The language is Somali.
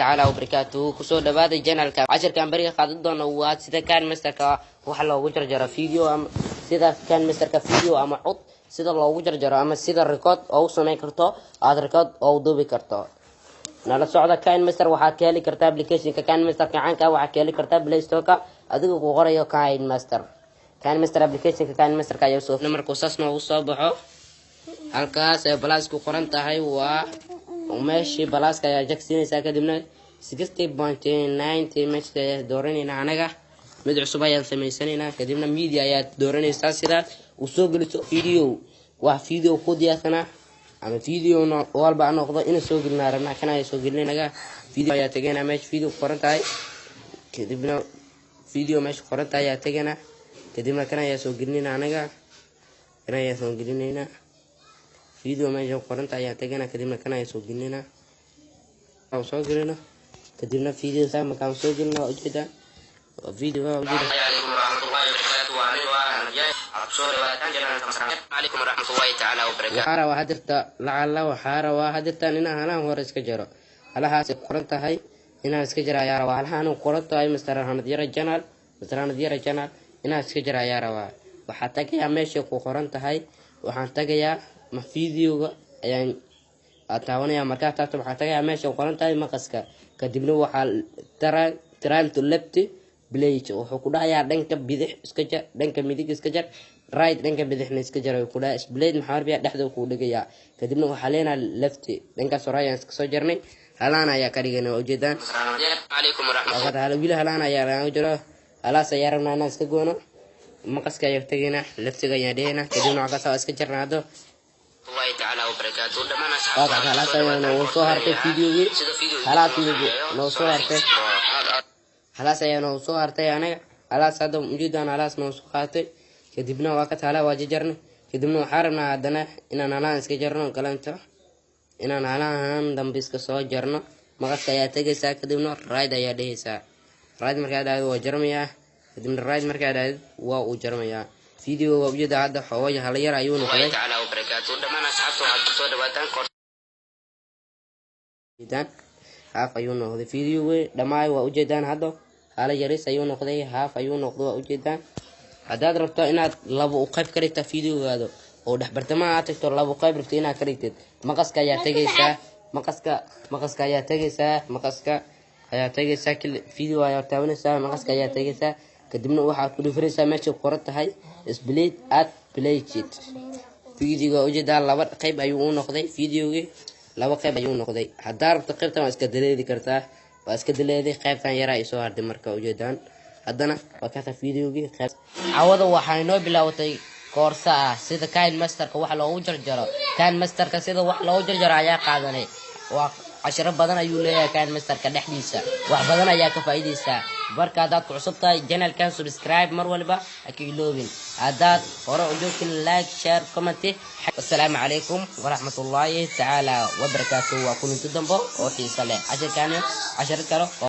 Tacaala wabarakaatuhu. Kusoo dhawaada channelka. Casharkan beriga qaadan doono waa sida KineMasterka waxa loogu jarjaro video, ama sida KineMasterka video ama cod sida loogu jarjaro, ama sida record oo u samayn karto, aada record oo u duubi karto. Nala socda. KineMaster waxaad ka heli kartaa applicationka KineMasterka caanka, waxaad ka heli kartaa Play Storeka adigoo ku qorayo KineMaster. KineMaster applicationka KineMasterka ayaa soo. Markuu saas noogu soo baxo, halkaas ee plus ku qoran tahay waa meeshii pluska ayaa jagsiinaysaa. Kadibna 60.90 meesha ayaa dooranayna. Anaga mid cusub ayaan samaysanaynaa. Kadibna media ayaad dooranaysaa sidaad u soo geliso video. Wax video ku diyaarsanaa ama video walba ha noqdo, ina soo gelinaa rabnaa. Kana ayaa soo gelinaga. Video ayaa tegaynaa, meesha video ku qoran tahay. Kadibna video meesha qoran tahay ayaa tegaynaa. Kadibna kana ayaa soo gelinayna. Anaga kana ayaa soo gelinaynaa. Video meesha ku qoran tahay ayaa tegaynaa. Kadibna kana ayaa soo gelinaynaa. Aan soo gelino. Kadibna video saa markaan soo gelino, waa ujeedaa video, waa ujeedaa. عليكم ورحمة الله وبركاته. Soo dhawaataan channelka. Calaykum waraxmatullahi tacaala wabarakaatu. Waxaa rabaa hadirta lacala, waxaa rabaa hadirtan inaan halahan hore iska jaro. Halahaasay qoran tahay inaan iska jaro ayaa rabaa. Halahaan qoran tahay Mr Hanad Yara Channel, Mr Hanad Yara Channel inaan iska jaro ayaa rabaa. Waxaa tagayaa meeshay ku qoran tahay. Waxaan tagayaa ma videoga ayaan taabanaya. Markaa taabto, waxaa tagayaa meesha ku qoran tahay maqaska. Kadibna waxaa trim to left blade. Wuxuu ku dhahayaa dhanka bidix iska jar, dhanka midig iska jar, right dhanka bidixna iska jar ku dhahay. Split maxaa rabiyaa? Dhexda kuu dhigayaa. Kadibna waxaa leenahay left. Dhankaas hore ayaan iska soo jarnay, halaan ayaa ka dhiganay, waa ujeedaan. Calaykum waraxmatullahi. Waqad wili halaan ayaa laga jiro. Halaas ayaa rabnaa inaan iska goono. Maqaska ayaa tegaynaa, leftiga ayaan dhigaynaa. Kadibna waxaa waa iska jarnaa haddo. Tacaala wabarakaatu dhammaan. Waa kaas, halaas ayaa noogu soo hartay videogii. Halaas noo soo hartay, halaas ayaa noogu soo hartay. Anaga halaas hadda ujeedaan, halaas noo soo qaatay. Kadibna waa ka taala, waa jajarnay. Kadibna waxaa rabnaa haddana inaan halaan iska jarno kalento, inaan halahan dambe iska soo jarno. Maqaska ayaa tegaysaa, kadibna right ayaa dhehaysaa. Right markaa dhahdo, waa jarmayaa. Kadibna right markaa dhahdid, waa uu jarmayaa video. Waa ujeeda hadda xooga hala yar ayuu noqday. Tacaala wabarakaatu dhammaan asxaabta, waxaad kusoo dhawaataan Ujeedaan, half ayuu noqday videogi dhammaay. Waa ujeedaan, hadda hala yaris ayuu noqday, half ayuu noqday, waa ujeedaan. Haddaad rabto inaad laba u qayb ka dhigta videogaada oo dhexbartamaha aad tagto, laba u qayb rabto inaad ka dhigtid, maqaska ayaa tegaysaa. Maqaska ayaa tegaysaa, maqaska ayaa tegaysaa, video ayaa taabanaysaa, maqaska ayaa tegaysaa. Kadibna waxaad ku dhufanaysaa meesha ku qoran tahay split at playhead. Videoga ujeedaa, laba qayb ayuu u noqday videogii, laba qayb ayuu noqday. Haddaa rabto qaybtan waa iska daleedi kartaa. Waa iska daleeday, qaybtan yaraa ay soo harday. Marka ujeedaan haddana waa kata videogii qayb. Cawada waxaa inoo bilaabatay koorsa ah sida KineMasterka wax loogu jarjaro. KineMasterka sida wax loogu jarjaro ayaa qaadanay. Waa cashiro badan ayuu leeyahay KineMasterka dhexdiisa, wax badan ayaa ka faa'iidaysaa. Marka haddaad ku cusub tahay channelkan, subscribe mar waliba ha ka iloobin. Haddaad hore u joogtin, like, share, comment. Assalaamu calaykum waraxmatullaahi tacaala wabarakaatu. Waa kulanti dambo oo xiiso leh, cashirkaani cashiro kale.